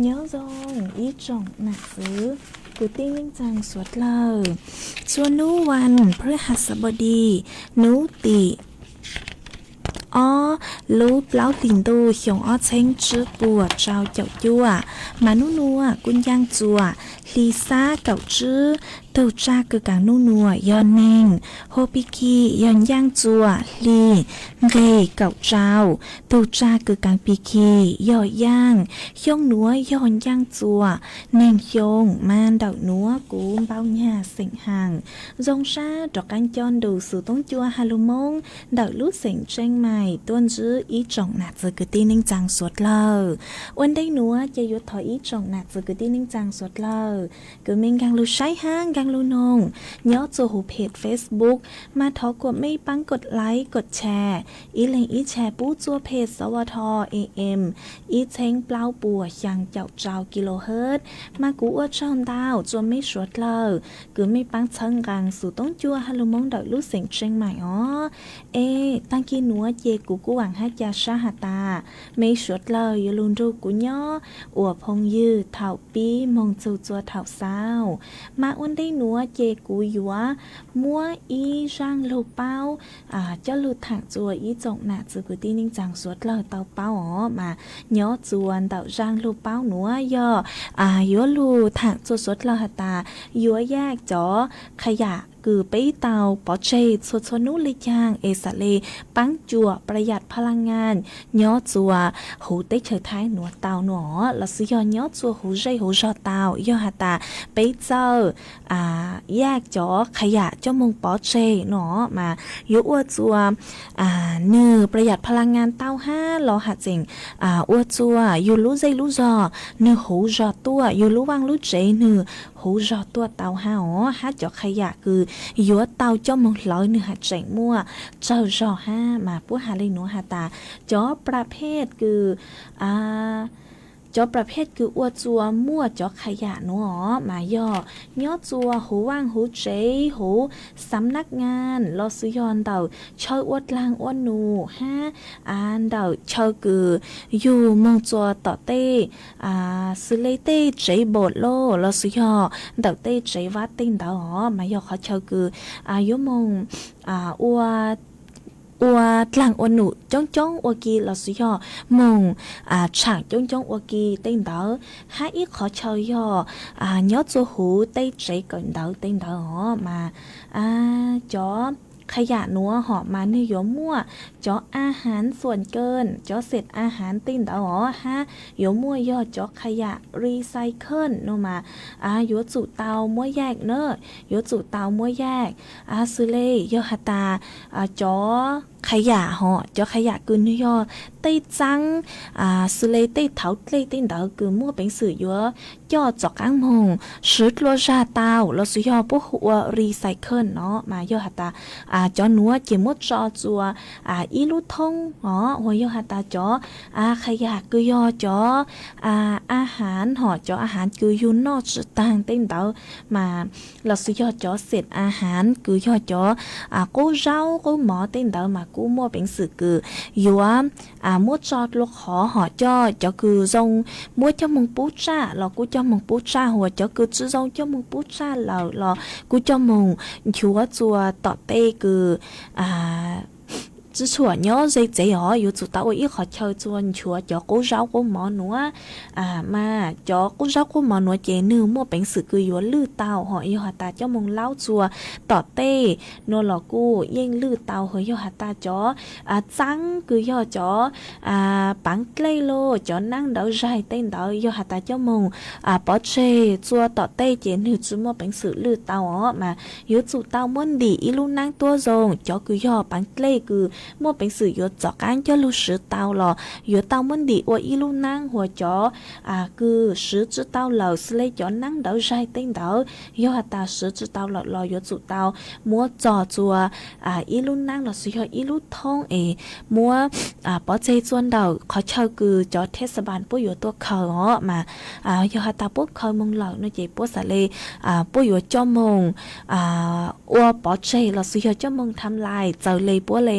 Nyob zoo ib tsoom nam txwv kwv tij neej tsaa suav dlawg. Txhua nub vas phwv has xav bos dis, nub tim ob lub plaub hlis ntuj xyoo ob txheeb tsib puas rau caum cuaj, mas nub nuav kuj ncaaj txuas hli xab kaum tsib, tug tsaag kws kav nub nuav yog neeg, hua pig kig yog ncaaj txuas hli nqeg kaum rau, tug tsaag kws kav pig kig yog yaaj, xyoo nuav yog ncaaj txuas neeg xyoo, mas ntawm nuav kuv npau nyag xeem haas. Zoo sab rov qaab coj nrug xuv toob cua ha lug Moob ntawm lub xeem Tseej Maim tuaj ntsib ib tsoom nam txwv kwv tij neej tsaa suav dlawg. Ua ntej nuav ces yuav thov ib tsoom nam txwv kwv tij neej tsaa suav dlawg kws mej nkaag lug saib hab nkaag lug noog nyob txuas huv phem Facebook, mas thov kuas mej paab kod like kod share, ib leeg ib share pub txuas phem xov vo tho am ib txheeb plaub puas xyaa caum rau kilohertz. Mas kuv ua tsaug ntau txuas mej suav dlawg kws mej paab txhawb nqaa xuv toob cua ha lug Moob ntawm lub xeem Tseej Maim os. Es taag kig nuav ces kuv kuj vaam hab ca sab has tas mej suav dlawg yuav lug nrug kuv nyob ua phooj ywg thaum pib moog txug txuas thaum xaus. Mas ua ntej nuav ces kuv yuav muab ib zaaj lug paub coj lug thaam txuas ib tsoom nam txwv kwv tij neej tsaa suav dlawg tau paub os. Mas nyob txuas ntawm zaaj lug paub nuav yog yuav lug thaam txuas suav dlawg has tas yuav yaj cov qha yam kws peb tau pov tseg txhua txhua nub le caag es xaav le paab cuam pla yam pha laj ngaa nyob txuas huv teb chaws Thaib nuav tau nuav, lossis yog nyob txuas huv zej huv zog tau, yog has tas peb txawj yaj cov qha yam coj moog pov tseg nuav mas yuav ua txuas nwg pla yam pha laj ngaa tau hab los has tseem ua txuas yug lub zej lub zog nwg huv zog tuaj, yug lub vaaj lub tsev nwg huv zog tuaj tau hab os. Hab cov qha yam kws yuav tau coj moog hlawv nwg has tseem muaj tsawg zog hab mas puab has le nuav has tas cov pla phej kws cov pla phej kws ua txuas muaj cov qha yam nuav os mas yog nyob txuas huv vaaj huv tsev huv xam nab ngaa lossis yog ntawm chaw ua dlaag ua num hab ntawm chaw kws yug moog txuas tom tej xws le tej tsev npom loj lossis yog ntawm tej tsev vab tej ntawd os mas yog qhov chaw kws yuav moog ua dlaag ua num coob coob ua ke lossis yog moog tshaam coob coob ua ke tej ntawd. Hab ib qhov chaw yog nyob txuas huv tej tsev kawm ntawv tej ntawd os mas cov qha yam nuav hom mas nwg yuav muaj cov a hav xuam kawm, cov xet a hav tej ntawd os hab yuav muaj yog cov qha yam recycle no mas yuav tsum tau muab yaj na, yuav tsum tau muab yaj. Xws le yog has tas cov qhov yam hos cov qhov yam kws nwg yog tej txaab xws le tej thauv dlej tej ntawd kws muaj peev xwm yuav coj rov qaab moog swv dlua zag tau lossis yog puab hu ua recycle no mas yog has tas cov nuav ces muab tso tsua ib lub thoob os, uas yog has tas cov qhov yam kws yog cov a haav hos cov a haav kws yug noj tsi taag tej ntawd mas lossis yog cov xeem a haav kws yog cov qub zaub qub mov tej ntawd mas kuj muaj peev xwm kws yuav muab tso dlua qhov hos coj cov kws zoo muab coj moog pub tsaj los kuj coj moog pub tsaj, uas cov kws tsi zoo coj moog pub tsaj lawm los kuj coj moog nchuav tsua tom tej kws tsi tshuam nyob ze tsev os, yuav tsum tau ua ib qhov chaw tsua nchuav cov qub zaub qub mov nuav. Mas cov qub zaub qub mov nuav ces nwg muaj peev xwm kws yuav lwj tau hos yog has tas coj moog laub tsua tom tej nuav los kuj yeej lwj tau, hos yog has tas cov txaab kws yog cov paav dlej los cov naab ntawv zaig tej ntawd yog has tas coj moog pov tseg tsua tom tej ces nwg tsi muaj peev xwm lwj tau os, mas yuav tsum tau muab ntim ib lub naab tuab zoo. Cov kws yog paav dlej kws muaj peev xwm yuav rov qaab coj lug swv tau los yuav tau muab ntim ua ib lub naab, uas cov kws swv tsi tau lawm xws le cov naab ntawv zaig tej ntawd yog has tas swv tsi tau lawm los yuav tsum tau muab tso tsua ib lub naab lossis yog ib lub thoob es muab pov tseg tsua ntawm qhov chaw kws cov thej xa npas puab yuav tuaj khaws os, mas yog has tas puab khaws moog lawm no ces puab xaav le puab yuav coj moog ua pov tseg lossis yog coj moog tham lais txawm le puab le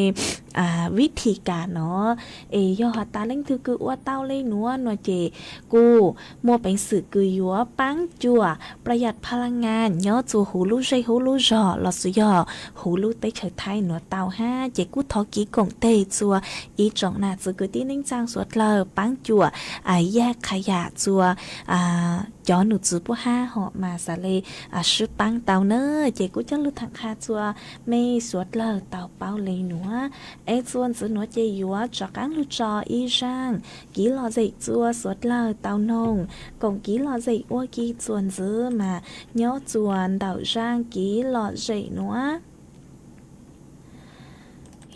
vib thim kas no. Es yog has tas leej twg kws ua tau le nuav no ces kuj muaj peev xwm kws yuav paab cuam pla yam pha la ngas nyob tsua huv lub zej huv lub zog lossis yog huv lub teb chaws Thaib nuav tau hab. Ces kuj thov kiv koom teg tsua ib tsoom nam txiv kwv tij neej tsaa suav dlawg paab cuam yaj qha yam tsua cov num txwv puab hab hos mas xaav le sib paab tau na. Ces kuj coj lug tham qha tsua mej suav dlawg tau paub le nuav. Es tsua ntxiv nuav ces yuav rov qaab lug tso ib zaaj kiv lom zem tsua suav dlawg tau noog koom kiv lom zem ua ke tsua ntxiv mas nyob tsua ntawm zaaj kiv lom zem nuav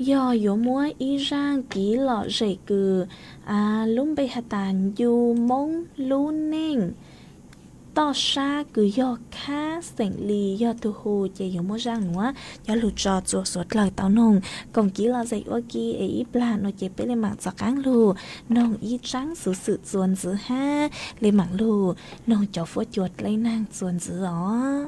yog yuav muab ib zaaj kiv lom zem kws lub npe has tas ncu Moob lub neej toj sab kws yog khab xeem Lis yog tug hu. Ces yuav muab zaaj nuav coj lug tso tsua suav dlawg tau noog koom kiv lom zem ua ke es ib plag no ces peb le maam rov qaab lug noog ib tsaab xuv xwm tsua ntxiv hab le maam lug noog cov fuab cua dleb naag tsua ntxiv os.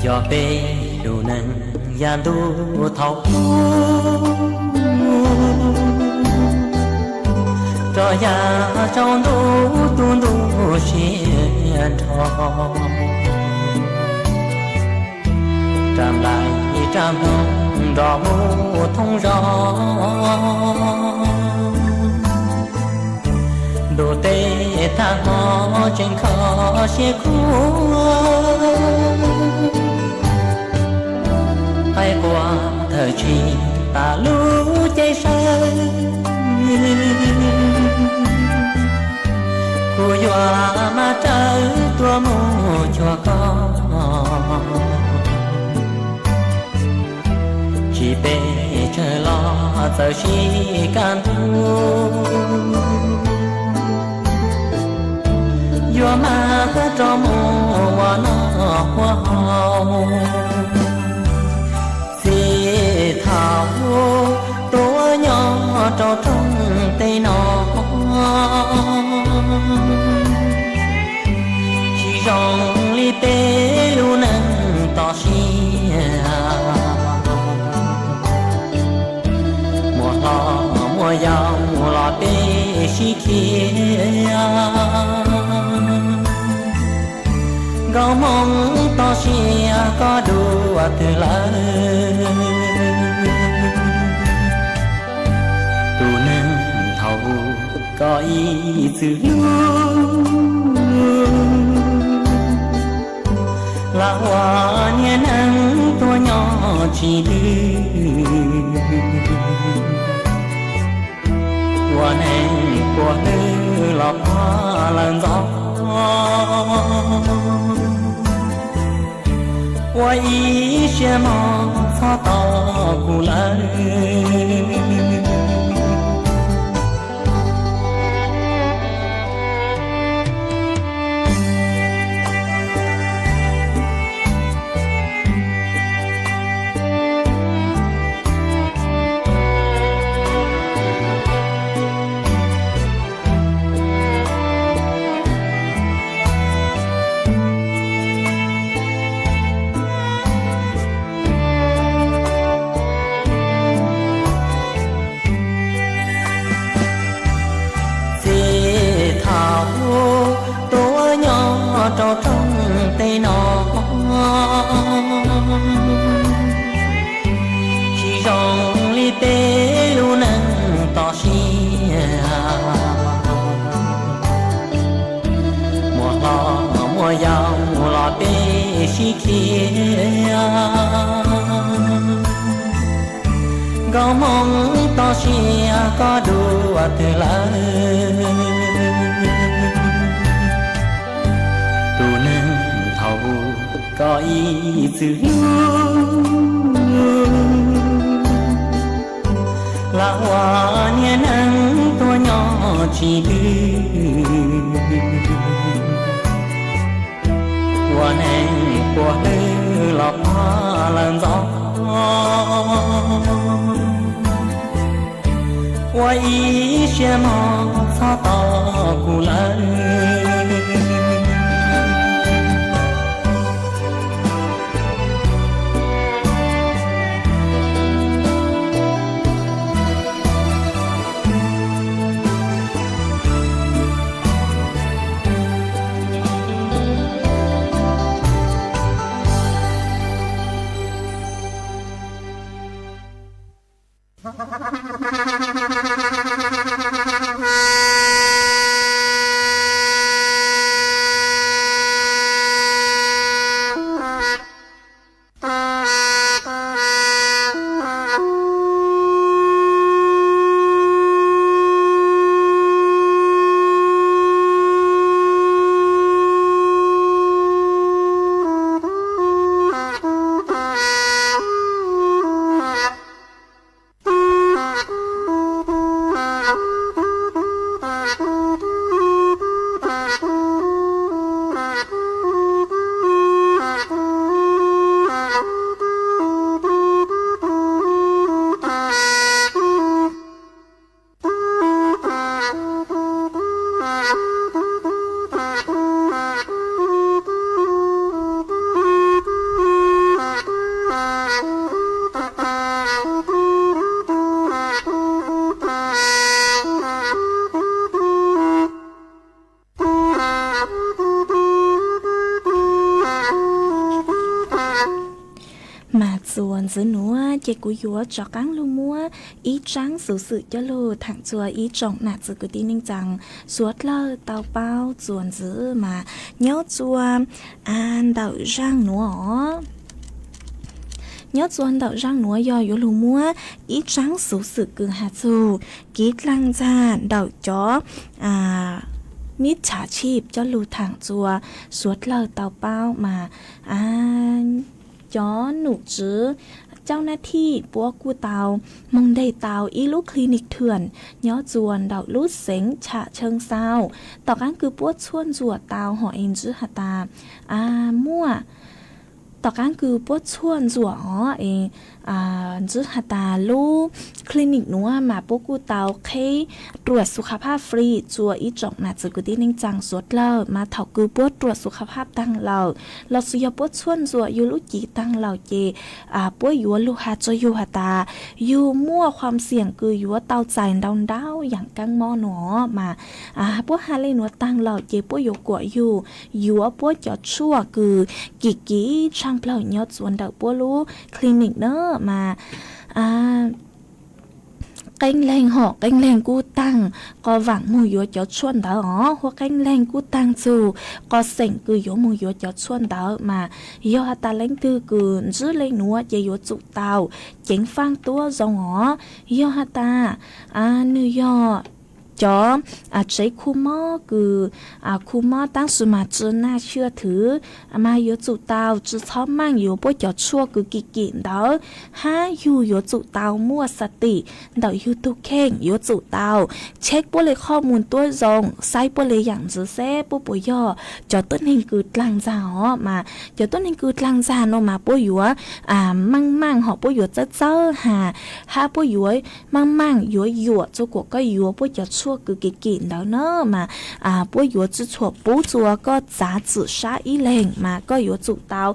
Yog peb lub neej yav ntuj thaum ub, rov yav tsaus ntuj tu ntuj siab nrho, rab nplai rab nploog nrog mus thoob zos. Ntuj teb thaj hmo tseem kho siab khuab, qaib qua thawm tsib tas lub cev sawv, kuv yuav maj rawv tuaj mus cuag koj. Tsis pes tsawg los txawm sib kaj ntug, Yuav mag rov mus ua noj ua haus, txij thaum tuaj nyob rau rooj teb no, tsis zoo li peb lub neej toj siab. Muaj hlob muaj yau los peb sib khiav, nkauj Hmoob toj siab koj dua twg lawm? Tus neeg thaum koj ib txwm hlub, lam ua niag neeg tuaj nyob tsis twg, ua neeg puag hlwb los pab lawv ntxov, ua ib siab mog txhob tos kuv lawm. Txij thaum tuaj nyob rau rooj teb no, tsis zoo li peb lub neej toj siab. Muaj hlob muaj yau los peb sib khiav, nkauj Hmoob toj siab koj dua twg lawm? Tus neeg thaum koj ib txwm hlub, lam ua niag neeg tuaj nyob tsis twg, ua neeg puag hlwb los pab lawv ntxov, ua ib siab mog txhob tos kuv lawm. Mas txuas ntxiv nuav ces kuv yuav rov qaab lug muab ib tsaab xuv xwm coj lug thaam txug ib tsoom nam txiv kwv tij neej tsaa suav dlawg tau paub. Txuas ntxiv mas nyob txuas ntawm zaaj nuav os, nyob txuas ntawm zaaj nuav yog yuav lug muab ib tsaab xuv xwm kws has txug kev dlaag ntxag ntawm cov mib txha tshib coj lug thaam txug suav dlawg tau paub mas cov num tswv Cau na thij puab kuj tau moog nteg tau ib lub clinic thwm nyob txuas ntawm lub xeev Cham Cheeb Xauj. Tom qaab kws puab tshuaj ntxuam tau hom es ntsib has tas muaj, tom qaab kws puab tshuaj ntxuam os es ntsib has tas lub clinic nuav mas puab kuj tau qheb ruam xu kha phaj free rua ib tsoom nam txiv kwv tij neej tsaa suav dlawg. Mas thaum kws puab ruam xu kha phaj taag lawm lossis yog puab tshuaj ntxuam yug lub civ taag lawm ces puab yuav lug has rua yug has tas yug muaj khuam xiam kws yuav tau txais ntau ntau yaam kaab mob nuav mas puab has le nuav taag lawm ces puab yuav kuam yug, yuav puab cov tshuaj kws kim kim tshaaj plawg nyob txuas ntawm puab lub clinic na mas qee leeg hom qee leeg kuj taag qo vaam moog yuav cov tshuaj ntawd os, huab qee leeg kuj taag txug qo xeem kws yuav moog yuav cov tshuaj ntawd mas yog has tas leej twg kws ntsib le nuav ces yuav tsum tau ceev faaj tuab zoo os. Yog has tas nwg yog cov tsev khu mob kws khu mob tab sis mas tsi naj xyuaj thwv mas yuav tsum tau tsi txhob maaj yuav puab cov tshuaj kws kim kim ntawd, hab yug yuav tsum tau muaj xatim ntawm yug tug kheej, yuav tsum tau check puab le qhov muag tuab zoo, saib puab le yaam ntxiv seb puab puas yog cov tuab neeg kws dlaag ntxag os mas cov tuab neeg kws dlaag ntxag no mas puab yuav maaj maaj hom puab yuav txawb txawb has, hab puab yuav maaj maaj yuav yuam rua kuas koj yuav puab cov tshuaj kws kim kim ntawd na mas puab yuav tsi tshua pub rua koj txav txim sab ib leeg mas koj yuav tsum tau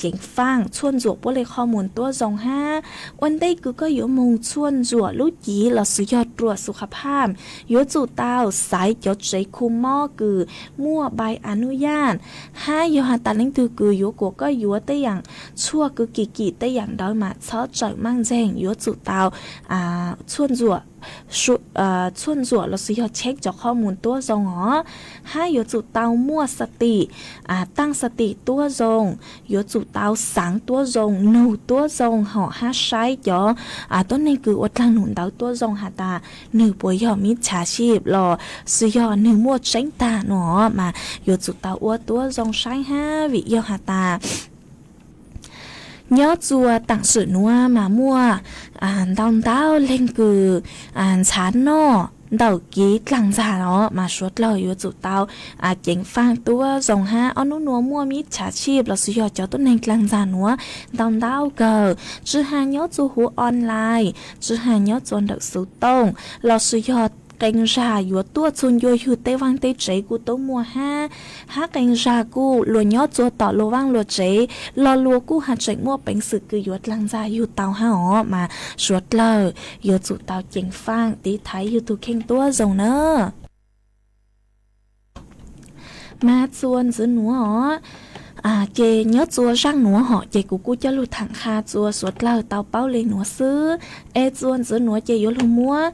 ceev faaj tshuaj ntxuam puab le qhov muag tuab zoo hab ua ntej kws koj yuav moog tshuaj ntxuam lub civ lossis yog ruam xu kha phaj yuav tsum tau xaiv cov tsev khu mob kws muaj npai a nuj yaj, hab yog has tas leej twg kws yuav kuas koj yuav tej yaam tshuaj kws kim kim tej yaam ntawd mas txhob tsawm maaj ntseeg, yuav tsum tau tshuaj ntxuam lossis yog check cov qhov muag tuab zoo os, hab yuav tsum tau muaj xatim, taaj xatim tuab zoo, yuav tsum tau xaav tuab zoo, nug tuab zoo hom hab saib cov tuab neeg kws ua dlaag num ntawd tuab zoo has tas nwg puas yog mib txhav sib lossis yog nwg muaj tseeb tag no mas yuav tsum tau ua tuab zoo saib hab vim yog has tas nyob txuas taam sim nuav mas muaj ntau ntau leeg kws ntxhav noj ntawm kev dlaag ntxag os mas suav dlawg yuav tsum tau ceev faaj tuab zoo hab ob nub nuav muaj mib txhav sib lossis yog cov tuab neeg dlaag ntxag nuav ntau ntau kawg, tsi has nyob txuas huv online, tsi has nyob txuas ntawm xuv tooj lossis yog qee zag yuav tuaj txug ncua yug tej vaaj tej tsev kuj tub muaj hab, hab qee zag kuj luas nyob txuas tom luas vaaj luas tsev los luas kuj has tseem muaj peev xwm kws yuav dlaag ntxag yug tau hab os mas suav dlawg yuav tsum tau ceev faaj tiv thaiv yug tug kheej tuab zoo na. Mas txuas ntxiv nuav os, ces nyob txuas zaaj nuav hom ces kuv kuj coj lug thaam qha txuas suav dlawg tau paub le nuav xwb. Es txuas ntxiv nuav ces yuav lug muab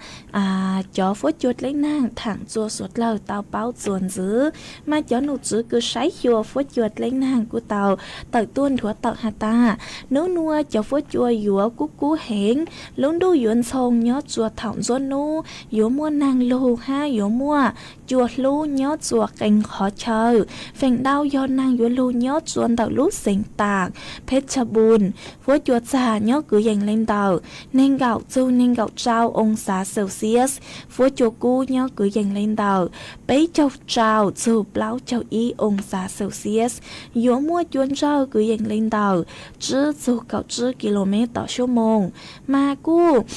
cov fuab cua dleb naag thaam txuas suav dlawg tau paub txuas ntxiv. Mas cov nom tswv kws saib xyuas fuab cua dleb naag kuj tau tawm tuaj nthuav tawm has tas nub nuav cov fuab cua yuav kub kub heev, lub ntuj yuav ntxhoo nyob txuas thaum ntxuab nub, yuav muaj naag lug hab yuav muaj cua hlub nyob txuas qee qhov chaw. Feem ntau yog naag yuav lug nyob txuas ntawm lub xeev Taag, Phetchabun. Fuab cua txag nyob kwv yees le ntawm neeg nkaum txug neeg nkaum rau oo xav Celsius. Fuab cua kub nyob kwv yees le ntawm peb caug rau txug plaub caug ib oo xav Celsius. Yuav muaj cua ntsawg kwv yees le ntawm tsib txug kaum tsib ki lo mev tom suab moos. Mas kuj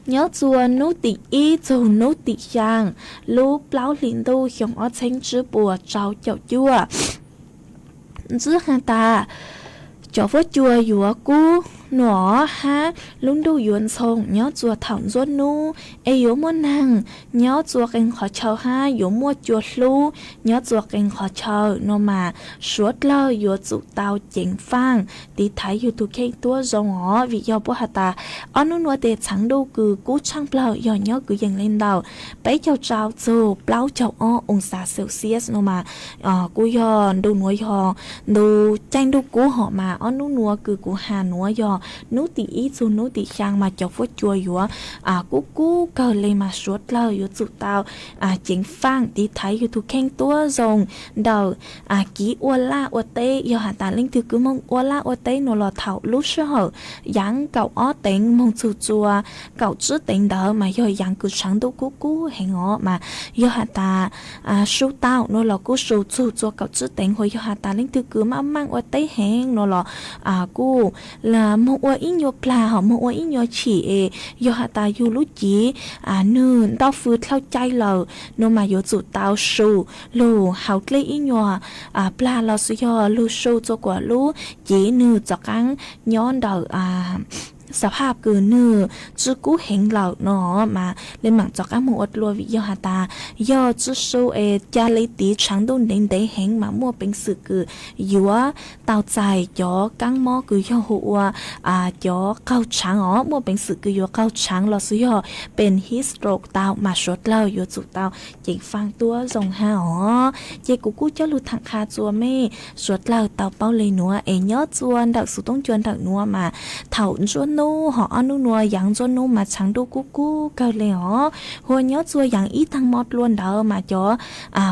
nyob txuas nub tim ib txug nub tim xyaa lub plaub hlis ntuj xyoo ob txheeb tsib puas rau caum cuaj. Ntxwb has tas cov fuab cua yuav kub nuav hab lub ntuj yuav ntxhoo nyob txuas thaum ntxuab nub, es yuav muaj naag nyob txuas qee qhov chaw hab yuav muaj cua hlub nyob txuas qee qhov chaw no mas suav dlawg yuav tsum tau ceev faaj tiv thaiv yug tug kheej tuab zoo os. Vim yog puab has tas ob nub nuav tes txheev ntuj kws kub tshaaj plawg yog nyob kwv yees le ntawm peb caug rau txug plaub caug ob oo xav Celsius no mas kuj yog ntu nuav yog ntu caij ntuj kub hom mas ob nub nuav kws kuv has nuav yog hnub tim ib txug hnub tim xyaa mas cov fuab cua yuav kub kub kawg le mas suav dlawg yuav tsum tau ceev faaj tiv thaiv yug tug kheej tuab zoo ntawm kiv ua laj ua teb. Yog has tas leej twg kws moog ua laj ua teb nuav los thaum lub sij hawm yaav kaum ob teev moog txug tsua kaum tsib teev ntawd mas yog yaav kws tshaav ntuj kub kub heev os mas yog has tas su tau nuav los kuj su txug tsua kaum tsib teev. Hos yog has tas leej twg kws maaj maaj ua teb heev nuav los kuj moog ua ib nyuas plag hos moog ua ib nyuas chim es yog has tas yug lub civ nwg ntau fws dlhau cai lawm nuav mas yuav tsum tau su lug hauv dlej ib nyuas plag los sis yog lug su tsua kuas lub civ nwg rov qaab nyob ntawm xav phaj kws nwg tsw kub heev lawm no mas le maam rov qaab moog ua dlua vim yog has tas yog tsw su es ca le tiv tshaav ntuj ntev ntev heev mas muaj peev xwm kws yuav tau txais cov kaab mob kws yog hu ua cov qaug tshaav os, muaj peev xwm kws yuav qaug tshaav los sis yog pes heat stroke tau mas suav dlawg yuav tsum tau ceev faaj tuab zoo hab os. Ces kuv kuj coj lug thaam qha tsua mej suav dlawg tau paub le nuav es nyob tsua ntawm xuv toob cua ntawm nuav mas thaum nruab nub hos ob nub nuav yaav nruab nub mas tshaav ntuj kub kub kawg le os. Hos nyob tsua yaav ib taag mo dlua ntawd mas cov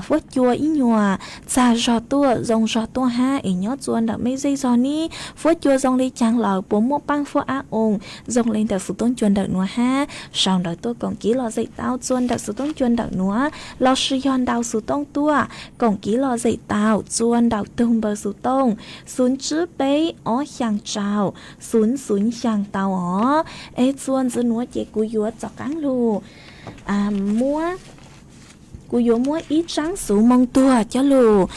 fuab cua ib nyuas txag zog tuaj zoo zog tuaj hab es nyob tsua ntawm mej zej zog nib fuab cua zoo le caag lawm, puas muaj paaj fuab ab oo zoo le ntawm xuv toob cua ntawm nuav hab sau ntawv tuaj koom kiv lom zem tau tsua ntawm xuv toob cua ntawm nuav los sis yog ntau xuv toob tuaj koom kiv lom zem tau tsua ntawm tug npawb xuv toob xwv tsib peb ob xyaa rau xwv xwv xyaa tau os. Es tsua ntxiv nuav ces kuv yuav rov qaab lug muab, kuv yuav muab ib tsaab xuv moo tuag coj lug,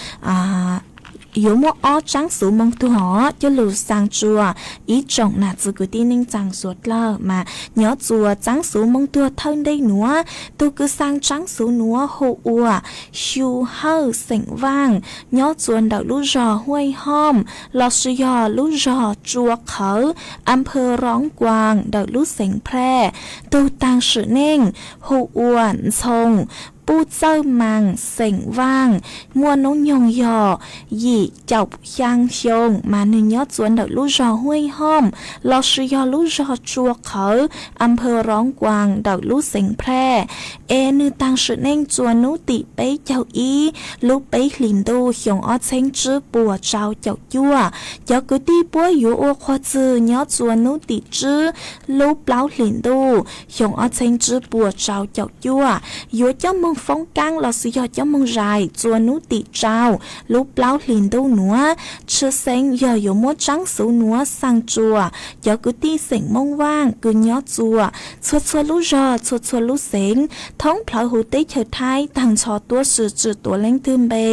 yuav muab ob tsaab xuv moo tuag os coj lug xaa tsua ib tsoom nam txiv kwv tij neej tsaa suav dlawg mas nyob tsua tsaab xuv moo tuag thawj ntej nuav. Tug kws xaa tsaab xuv nuav hu ua Xyu Hawj xeem Vaaj, nyob tsua ntawm lub zog Huaj Hom los sis yog lub zog Tsua Qhawv, Amphaw Roob Kuas ntawm lub xeev Phraj. Tug taag sim neej hu ua Ntxhoo Puj Txawj Maas xeem Vaaj, muaj noob nyoog yog yim caum xyaa xyoo mas nwg nyob tsua ntawm lub zog Huaj Hom los sis yog lub zog Tsua Qhawv, Amphaw Roob Kuas ntawm lub xeev Phraj. Es nwg taag sim neej tsua nub tim peb caug ib lub peb hlis ntuj xyoo ob txheeb tsib puas rau caum cuaj. Cov kwv tij puab yuav ua qhua txwg nyob tsua nub tim tsib lub plaub hlis ntuj xyoo ob txheeb tsib puas rau caum cuaj. Yuav coj moog foob kaab los sis yog coj moog zais tsua nub tim rau lub plaub hlis ntuj nuav. Tshwj xeeb yog yuav muab tsaab xuv nuav xaa tsua cov kwv tij xeem Moob Vaaj kws nyob tsua txhua txhua lub zog txhua txhua lub xeev thoob plhawv huv teb chaws Thaib taag nrho tuab si tsi tuav leej twg npe.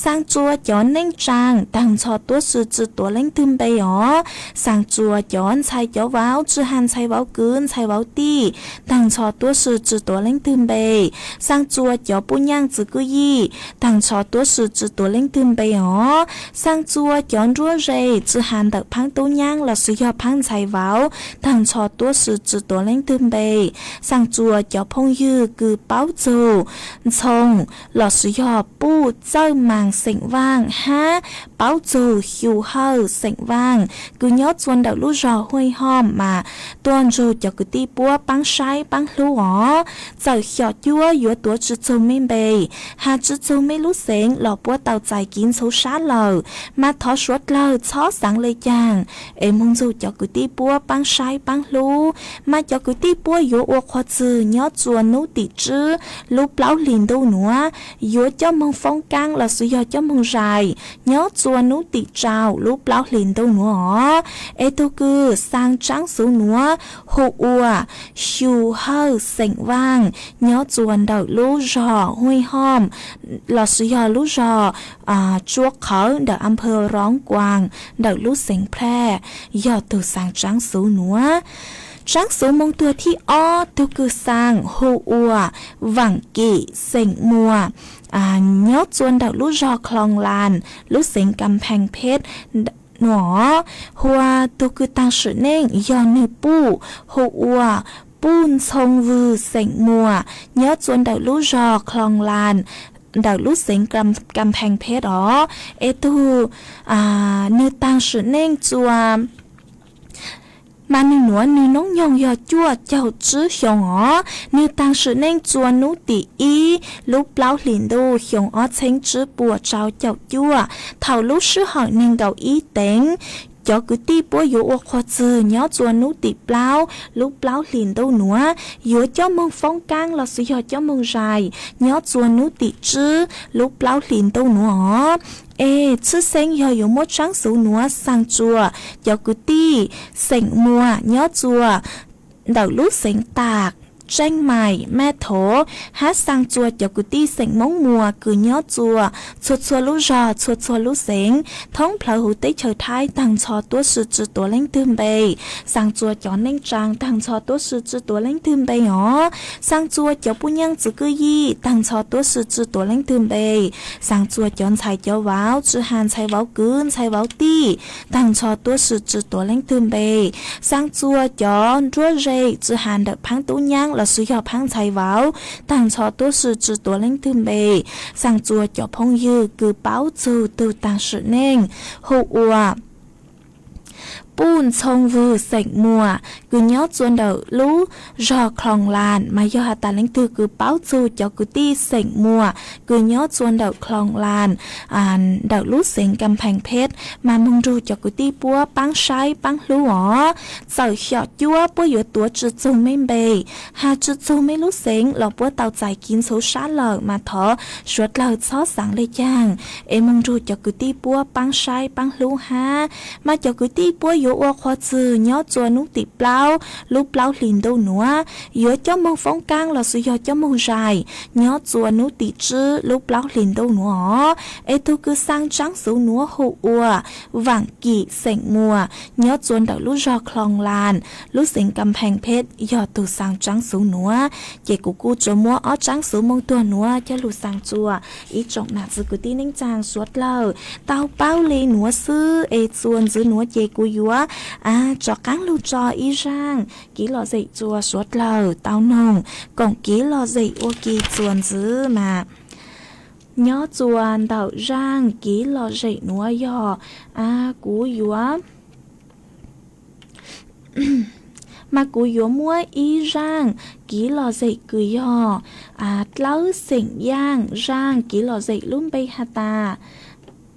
Xaa tsua cov neej tsaa taag nrho tuab si tsi tuav leej twg npe os. Xaa tsua cov ntxhais cov vauv tsi has ntxhais vauv kwv ntxhais vauv tij taag nrho tuab si tsi tuav leej twg npe. Xaa tsua cov puj nyaaj txiv kwj yij taag nrho tuab si tsi tuav leej twg npe os. Xaa tsua cov nruab ze tsi has ntawm phaab tub nyaab los sis yog phaab ntxhais vauv taag nrho tuab si tsi tuav leej twg npe. Xaa tsua cov phooj ywg kws paub txug Ntxhoo los sis yog Puj Txawj Maas xeem Vaaj hab paub txug Xyu Hawj xeem Vaaj kws nyob tsua ntawm lub zog Huaj Hom mas tuaj nrug cov kwv tij puab paab saib paab hlub os. Txawm xyom cuab yuav tuav tsi txug mej npe, has tsi txug mej lub xeev los puab tau txais kiv ntxhuv sab lawm, mas thov suav dlawg txhob xaav le caag es moog nrug cov kwv tij puab paab saib paab hlub. Mas cov kwv tij puab yuav ua qhua txwg nyob tsua nub tim tsib lub plaub hlis ntuj nuav, yuav coj moog foob kaab los sis yog coj moog zais nyob tsua nub tim rau lub plaub hlis ntuj nuav os. Es tug kws xaa tsaab xuv nuav hu ua Xyu Hawj xeem Vaaj, nyob tsua ntawm lub zog Huaj Hom los sis yog lub zog Tsua Qhawv ntawm Amphaw Roob Kuas ntawm lub xeev Phraj, yog tug xaa tsaab xuv nuav. Tsaab xuv moo tuag thib ob tug kws xaa hu ua Vaam Kim xeem Muas, nyob tsua ntawm lub zog Khloos Las lub xeev Kam Pheej Pheb nuav. Hua tug kws taag sim neej yog nwg puj hu ua Puj Ntxhoo Vwg xeem Muas, nyob tsua ntawm lub zog Khloos Las ntawm lub xeev Kam Pheej Pheb os. Es tug nwg taag sim neej tsua Mas nws nuav nws noob nyoog yog cuaj caug tsib xyoo os. Nws taag sim neej txuas nub tim ib lub plaub hlis ntuj xyoo ob txheeb tsib puas rau caum cuaj, thaum lub sij hawm neeg nkaum ib teev. Cov kwv tij puab yuav ua qhua txwg nyob txuas nub tim plaub lub plaub hlis ntuj nuav, yuav coj moog foob kaab los sis yog coj moog zais nyob txuas nub tim tsib lub plaub hlis ntuj nuav os. Es tshwj xeeb yog yuav muab tsaab xuv nuav xaa txuas cov kwv tij xeem Muas nyob txuas ntawm lub xeev Tam, Tseeb Maim, Mab Thov, hab xaa txuas cov kwv tij xeem Moob Muas kws nyob txuas txhua txhua lub zog txhua txhua lub xeev thoob plawg huv teb chaws Thaib taag nrho tuab si tsi tuav leej twg npe. Xaa txuas cov neej tsaa taag nrho tuab si tsi tuav leej twg npe os. Xaa txuas cov puj nyaaj txwv kwj yij taag nrho tuab si tsi tuav leej twg npe. Xaa txuas cov ntxhais cov vauv tsi has ntxhais vauv kwv ntxhais vauv tij taag nrho tuab si tsi tuav leej twg npe. Xaa txuas cov nruab ze tsi has ntawm phaab tub nyaab los sis yog phaab ntxhais vauv taag nrho tuab si tsi tuav leej twg npe. Xaa txuas cov phooj ywg kws paub txug tug taag sim neej hu ua Puj Ntxhoo Vwg xeem Muas kws nyob txuas ntawm lub zog Khloos Las, mas yog has tas leej twg kws paub txug cov kwv tij xeem Muas kws nyob txuas ntawm Khloos Las ntawm lub xeev Kas Phees Pheb mas moog nrug cov kwv tij puab paab saib paab hlub os. Txawm xyom cuab puab yuav tuav tsi txug mej npe, has tsi txug mej lub xeev los puab tau txais kiv ntxhuv sab lawm mas thov suav dlawg txhob xaav le caag, es moog nrug cov kwv tij puab paab saib paab hlub hab. Mas cov kwv tij puab yuav ua qhua txwg nyob txuas nub tim plaub lub plaub hlis ntuj nuav, yuav coj moog foob kaab los sis yog coj moog zais nyob txuas nub tim tsib lub plaub hlis ntuj nuav os. Es tug kws xaa tsaab xuv nuav hu ua Vaam Kim xeem Muas nyob txuas ntawm lub zog Khloos Las lub xeev Kas Phees Pheb yog tug xaa tsaab xuv nuav. Ces kuv kuj tsuas muab ob tsaab xuv moog tuag nuav coj lug xaa txuas ib tsoom nam txiv kwv tij neej tsaa suav dlawg tau paub le nuav xwb. Es txuas ntxiv nuav ces kuv yuav rov qaab lug tso ib zaaj kiv lom zem txuas suav dlawg tau noog koom kiv lom zem ua ke txuas ntxiv mas. Nyob txuas ntawm zaaj kiv lom zem nuav yog kuv yuav mas kuv yuav muab ib zaaj kiv lom zem kws yog dlawb xeem Yaaj, zaaj kiv lom zem lub npe has tas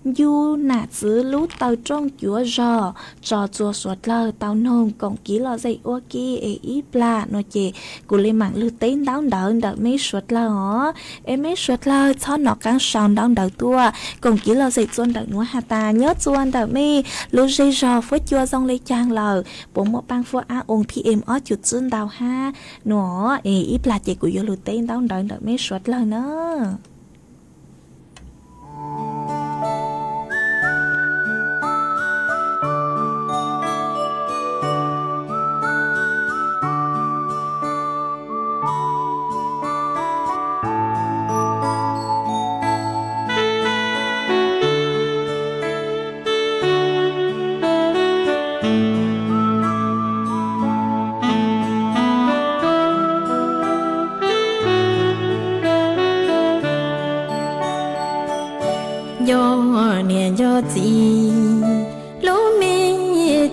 Ncu Nam Txwv Lub Taw Rooj Cuav Zog tso txuas suav dlawg tau noog koom kiv lom zem ua ke. Es ib plag nuav ces kuv le maam lug teb ntaub ntawv ntawm meb suav dlawg os. Es meb suav dlawg txhob nov qaab sau ntaub ntawv tuaj koom kiv lom zem txuas ntawm nuav has tas nyob txuas ntawm mej lub zej zog fuab cua zoo le caag lawm, puas muaj paaj fuab ab oo P M ob cum tsib ntau hab nuav. Es ib plag ces kuv yuav lug teb ntaub ntawv ntawm meb suav dlawg na. Nco niam nco txiv, lub me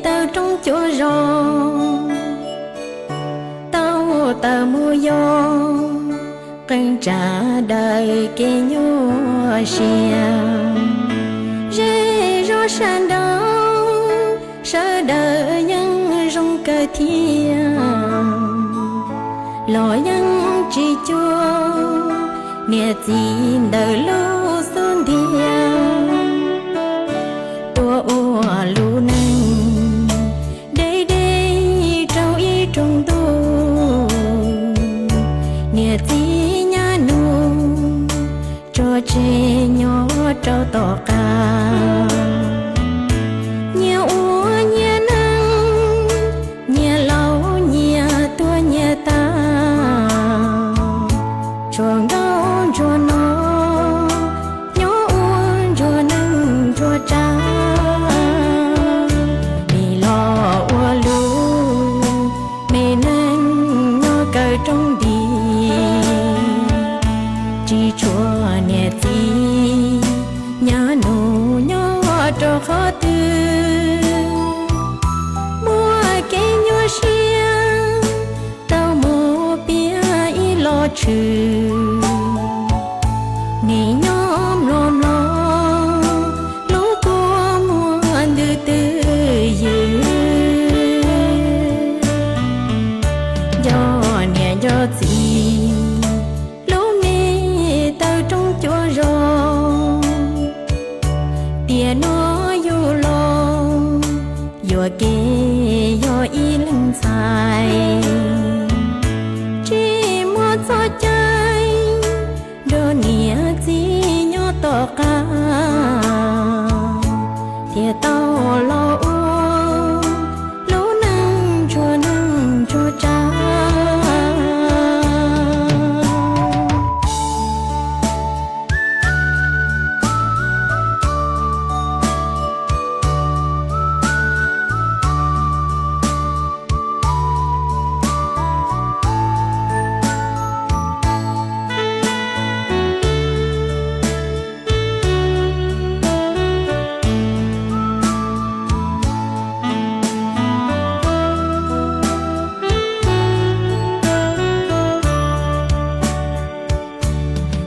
taw rooj cuav zog, tau taws mus yog qee tsav daws kev nyuaj siab. Zej zog sab nraud sawv daws yeej zoo kawg thiab, los yeej tsis cuag niam txiv ntawm lub xub ntiag. Tuaj ua lub neej deb deb rau ib rooj ntuj, niam txiv nyab nus tso tseg nyob rau tom qab. Nyias ua nyias neej, nyias laus nyias tuag nyias tag, tsuas nkauj ntsuag no nyob ua ntsuag neej ntsuag tsav. Nim los ua lub me neej nyob kawg rooj nti, tsis tshua niam txiv nyab nus nyob tshwm, nim nyob mlom mlom lub kua muag ntws twj ywm. Nco niam nco txiv lub me taw roob cuab zos, tiam no yug los yuam kev yog ib leeg ntxhais, tsis muaj txoj cai nrog niam txiv nyob tom qab, thiaj tau los ua lub neej ntsuag neej ntsuag tsav.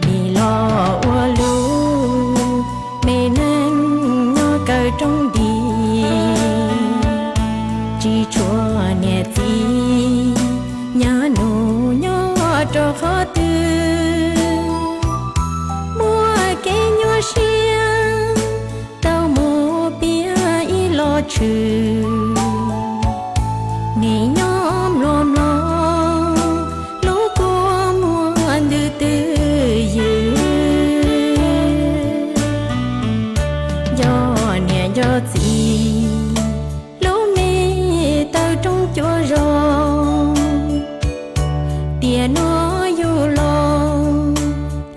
Nim los ua lub me neej nyob kaw roob nti, tsis tshuav niam txiv nyav nus nyob rau qhov twg. Muaj kev nyuaj siab tau mus piav ib los tshwm, nim nyob mlom mlom lub kua muag ntws twj ywm. Nco niam nco txiv lub me taw roob cuab zos, tiam no yug los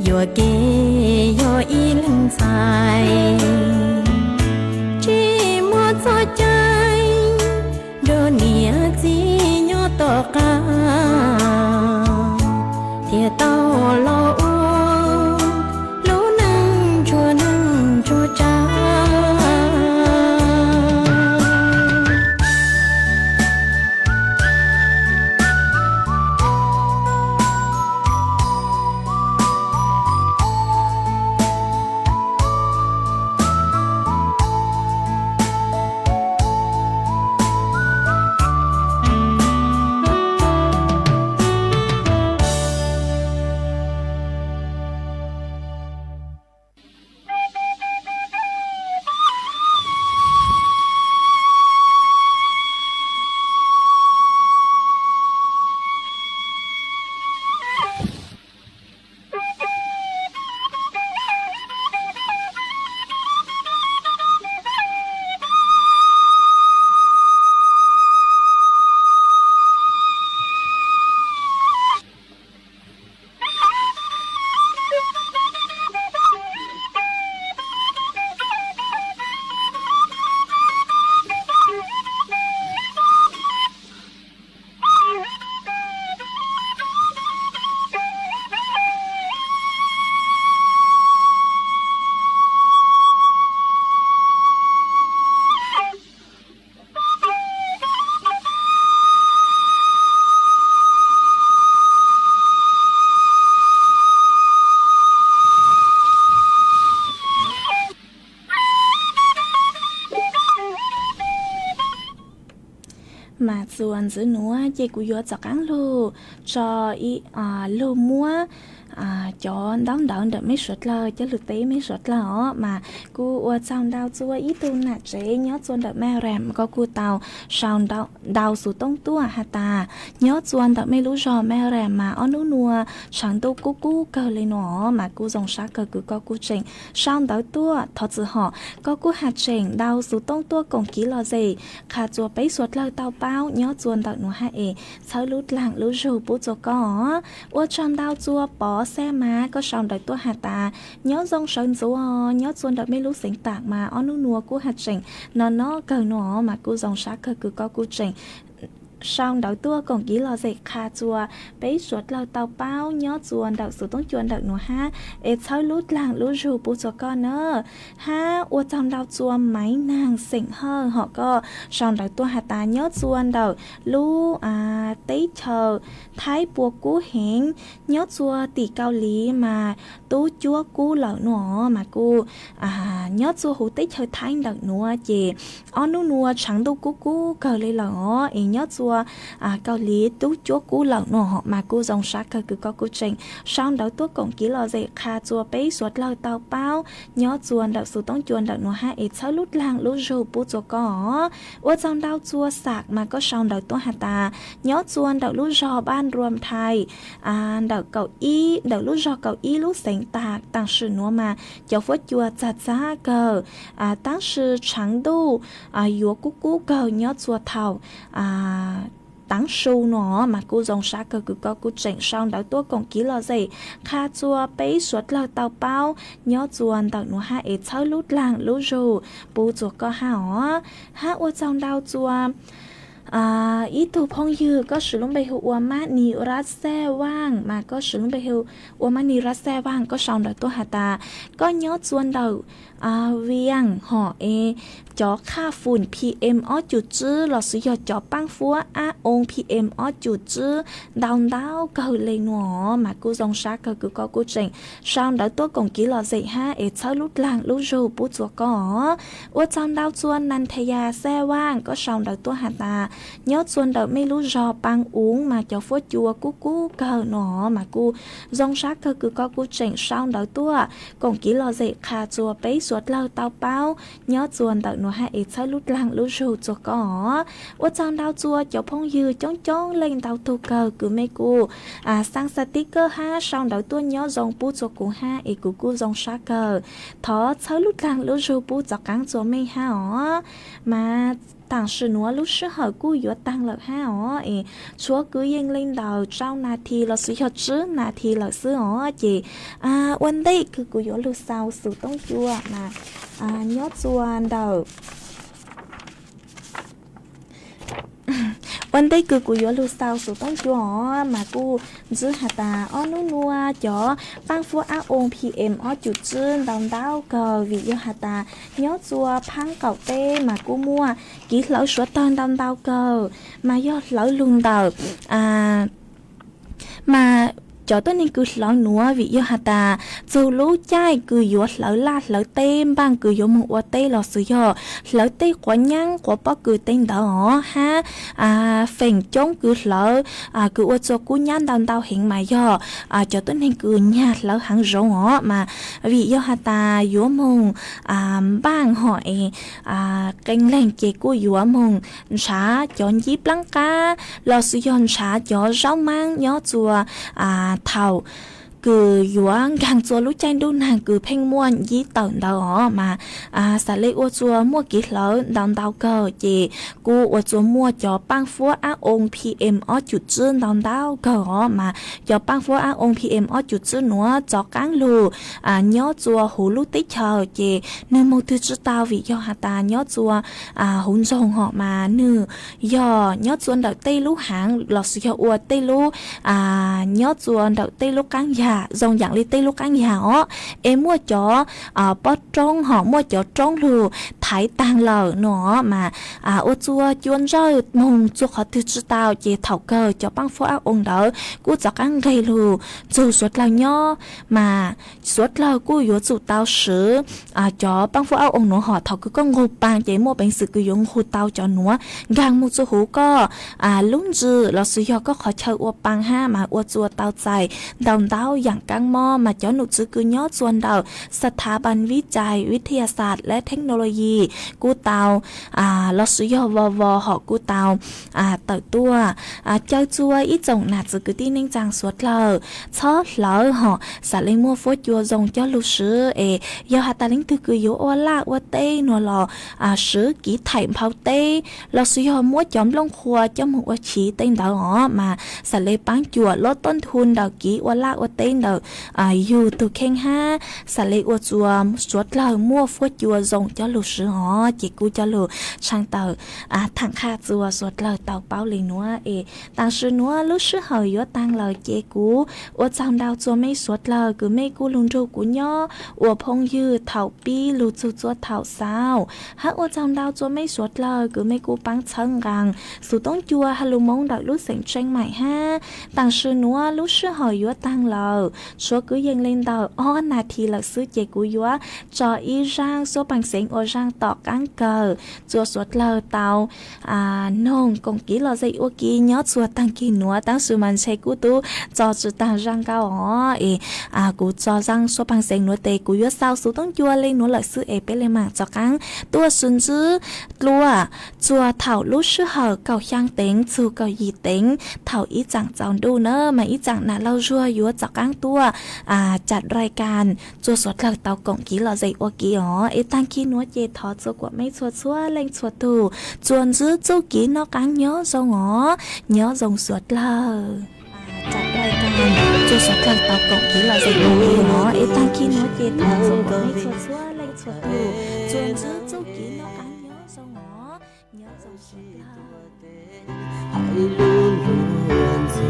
yuam kev yog ib leeg ntxhais, tsis muaj txoj cai nrog niam txiv nyob tom qab, thiaj tau los ua lub neej ntsuag neej ntsuag tsav. Mas txuas ntxiv nuav ces kuv yuav rov qaab lug tso ib, lug muab cov ntaub ntawv ntawm mej suav dlawg coj lug teb mej suav dlawg os. Mas kuv ua tsaug ntau txug ib tug nam tsev nyob txug ntawm Melbourne, koj kuj tau sau ntau xov tooj tuaj has tas nyob txug ntawm mej lub zog Melbourne mas ob nub nuav tshav ntuj kub kub kawg le nuav, mas kuv zoo sab kawg kws koj kuj tseem sau ntawv tuaj. Thov txim hom koj kuj has tseem ntau xov tooj tuaj koom kev lom zem qha txug peb suav dlawg tau paub nyob txug ntawm nuav hab es txhawb lub dlaag lub zug pub txug koj os. Ua tsaug ntau txug Pov Xab Mas, koj sau ntawv tuaj has tas nyob zoo sawv ntxuv, nyob txug ntawm mej lub xeev Taam mas ob nub nuav kuj has tseem no no kawg nuav, mas kuj zoo sab kawg kws koj kuj tseem sau ntawv tuaj koom kiv lom zem qha txua peb suav dlawg tau paub nyob txua ntawm xov tooj cua ntawm nuav hab es txhawb lub dlaag lub zug pub txua koj na. Hab ua tsaug ntau txua Maiv Naag xeem Hawj hom koj sau ntawv tuaj has tas nyob txua ntawm lub teb chaws Thaib puas kub heev, nyob txua tim Kaus Liv mas tub cuab kub lawm nuav mas kuj nyob txua huv teb chaws Thaib ntawm nuav ces ob nub nuav tshav ntuj kub kub kawg le lawm os es nyob txua Kaus Liv tub cuab kub lawm nuav mas kuj zoo sab kawg kws koj kuj tseem sau ntawv tuaj koom kiv lom zem qha txua peb suav dlawg tau paub nyob txua ntawm xov tooj cua ntawm nuav hab es txhawb lub dlaag lub zug pub txua koj os. Ua tsaug ntau txua Xam mas koj sau ntawv tuaj has tas nyob txua ntawm lub zog Npaj Nruas Thais ntawm kaum ib, ntawm lub zog kaum ib lub xeev Tam, tam sim nuav mas cov fuab cua txag txag kawg, tab sis tshav ntuj yuav kub kub kawg nyob txua thaum taav su nuav mas kuj zoo sab kawg kws koj kuj tseem sau ntawv tuaj koom kiv lom zem qha txua peb suav dlawg tau paub nyob txua ntawm nuav hab es txhawb lub dlaag lub zug pub txua koj hab os. Hab ua tsaug ntau txua ib tug phooj ywg koj swv lub npe hu ua Mab Nis Rab Xaj Vaaj mas koj swv lub npe hu ua Mab Nis Rab Xaj Vaaj koj sau ntawv tuaj has tas koj nyob txua ntawm Vias hom es cov qhaj fum P M ob cum tswb lossis yog cov paab fuab ab oo P M ob cum tswb ntau ntau kawg le nuav mas kuj zoo sab kawg kws koj kuj tseem sau ntawv tuaj koom kiv lom zem hab es txhawb lub dlaag lub zug pub txua koj os. Ua tsaug ntau txua Nas Thas Yas Xaj Vaaj koj sau ntawv tuaj has tas nyob txua ntawm mej lub zog Paa Uv mas cov fuab cua kub kub kawg nuav mas kuj zoo sab kawg kws koj kuj tseem sau ntawv tuaj koom kiv lom zem qha txua peb suav dlawg tau paub nyob txua ntawm nuav hab es txhawb lub dlaag lub zug txua koj os. Ua tsaug ntau txua cov phooj ywg coob coob leej ntau tug kawg kws mej kuj xaa xaa tib kawg hab sau ntawv tuaj nyob zoo pub txua kuv hab es kuv kuj zoo sab kawg. Thov txhawb lub dlaag lub zug pub txov qaab txua mej hab os. Mas tam sim nuav lub sij hawm kuj yuav taag lawm hab os es tshuav kwv yees le ntawm rau nas this lossis yog tsib nas this lawm xwb os ces ua ntej kws kuv yuav lug xaus xov tooj cua mas nyob txua ntawm ua ntej kws kuv yuav lug xaus xov tooj cua os mas kuj ntxwv has tas ob nub nuav cov paab fuab ab oo P M ob cum tswb ntau ntau kawg vim yog has tas nyob txua phaab qaum teb mas kuj muaj kev hlawv suav tawg ntau ntau kawg mas yog hlawv lug ntawm mas cov tuab neeg kws hlawv nuav vim yog has tas txug lub caij kws yuav hlawv laj hlawv teb npaaj kws yuav moog ua teb lossis yog hlawv tej quav nyaab quav pob kws teb ntawd os hab feem coob kws hlawv kws ua txua kub nyab ntau ntau heev mas yog cov tuab neeg kws nyag hlawv haav zoov os mas vim yog has tas yuav moog npaaj hom es qee leeg ces kuj yuav moog ntshav cov ncib plaab qab lossis yog ntshav cov zaub maab nyob txua thaum kws yuav nkaag txua lub caij ntuj nag kws pheej muaj ncib tawm ntawd os mas xav le ua txua muaj kev hlawv ntau ntau kawg ces kuj ua txua muaj cov paab fuab ab oo P M ob cum tswb ntau ntau kawg os mas cov paab fuab ab oo P M ob cum tswb nuav txov qaab lug nyob txua huv lub teb chaws ces nwg moog twg tsi tau vim yog has tas nyob txua huv nroog hom mas nwg yog nyob txua ntawm tej lub haav lossis yog ua tej lub nyob txua ntawm tej lub qaab yag zoo yaam li tej lub qaab yag os es muaj cov pob roob hom muaj cov roob lug thaiv taag lawm no mas ua txua cua ntsawj moog txua qhov twg tsi tau ces thaum kawg cov paab fuab ab oo ntawd kuj txov qaab nqeg lug txug suav dlawg nyob mas suav dlawg kuj yuav tsum tau swv cov paab fuab ab oo nuav hom thaum kws koj nqug paa ces muaj peev xwm kws yuav nqug tau cov nuav nkaag moog txua huv koj lub ntsws lossis yog koj qhov chaw ua paa hab mas ua txua tau txais ntau ntau yaam kaab mob mas cov num tswv kws nyob txua ntawm Sathaban Vijai Vidyasat le Technology kuj tau lossis yog Vovo hom kuj tau tawm tuaj caw txua ib tsoom nam txiv kwv tij neej tsaa suav dlawg txhob hlawv hom xav le muaj fuab cua zoo coj lug swv es yog has tas leej twg kws yuav ua laj ua teb nuav los swv kiv thaim nphau teb lossis yog muab cov nplooj qhuav coj moog ua chiv tej ntawd os mas xav le paab cuam lub toj ntu ntawm kiv ua laj ua teb ntawm yug tug kheej hab xam le ua txuas suav dlawg muaj fuab cua zoo coj lug swv os. Ces kuv coj lug tshaj tawm tham qha txuas suav dlawg tau paub le nuav es taam sim nuav lub sij hawm yuav taag lawm ces kuv ua tsaug ntau txuas mej suav dlawg kws mej kuj lug nrug kuv nyob ua phooj ywg thaum pib lug txug txhua thaum xaus, hab ua tsaug ntau txuas mej suav dlawg kws mej kuj paab txhawb nqaa xus toob cua has lug Moob ntawm lub xeem Tseej Maim hab taam sim nuav lub sij hawm yuav taag lawm, tshuav kwv yees le ntawm ob nas this lawm xwb ces kuv yuav tso ib zaaj suab paag xeev ua zaaj tom qaab kawg txuas suav dlawg tau noog koom kev lom zem ua ke nyob txuas taag kig nuav. Taam sim mas ntshe kuv tub tso tsi taag zaaj nkauj os es kuv tso zaaj suab paag xeev nuav tes kuv yuav xaus xus toob cua le nuav lawm xwb es peb le maam rov qaab tuaj sib ntsib dlua txuas thaum lub sij hawm kaum xyaa teev txug kaum yim teev thaum ib tsaam txaus ntuj na mas ib tsaam nam laug zuag yuav rov qaab tuaj cam rai kas txuas suav dlawg tau koom kev lom zem ua ke os. Es taag kig nuav ces thov txua kuam mej txhua txhua leej txhua tug txuas ntsib txuj kev noj qaab nyob zoo os, nyob zoo suav dlawg. Txuas suav dlawg tau koom kev lom zem ua ke os. Es taag kig nuav ces thov txua kuam mej txhua txhua leej txhua tug txuas ntsib txuj kev noj qaab nyob zoo os, nyob zoo suav dlawg. Hais lub luag ntxhi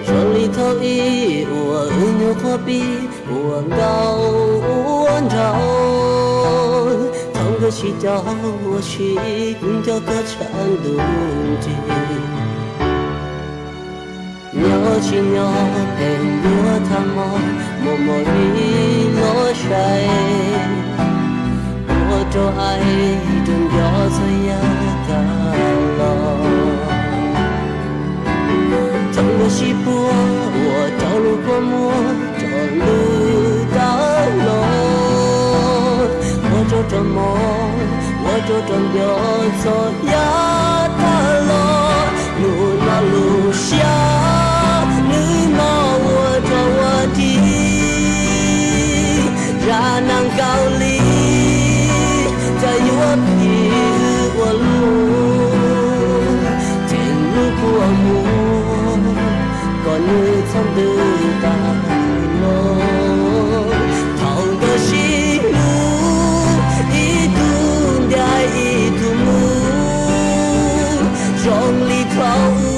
zoo li thaum ub uas wb nyuam qhuav pib ua nkauj ua nraug, thaum nkawd sib caum ua si kuv nco koj tshav ntuj nrig. Nyob tsis nyob pheej yuav tham mos, muaj mos vim los saib, ua rau aim rau nco txog yav tag los. Thaum nkawd sib puag ua rau lub kua muag rov lwj tag los, ua rau rau mos, ua rau rau nco txog yav tag los. Hnub no lub siab nws mos ua rau ua tig, zaj neeg Kaus Lim cas yuav phim ua luaj, theem lub kua muag kom nws txhob ntws tag los. Thaum nkawd sib hlub, ib tug ntiav ib tug mus zoo li thaum ub.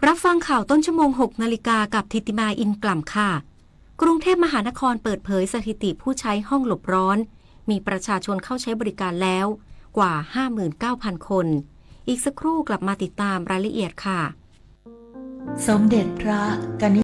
รับฟังข่าวต้นชั่วโมง หกนาฬิกา กับธิติมา อินกล่ำ ค่ะ กรุงเทพมหานครเปิดเผยสถิติผู้ใช้ห้องหลบร้อน มีประชาชนเข้าใช้บริการแล้วกว่า ห้าหมื่นเก้าพัน คน อีกสักครู่กลับมาติดตามรายละเอียดค่ะ สมเด็จพระกนิ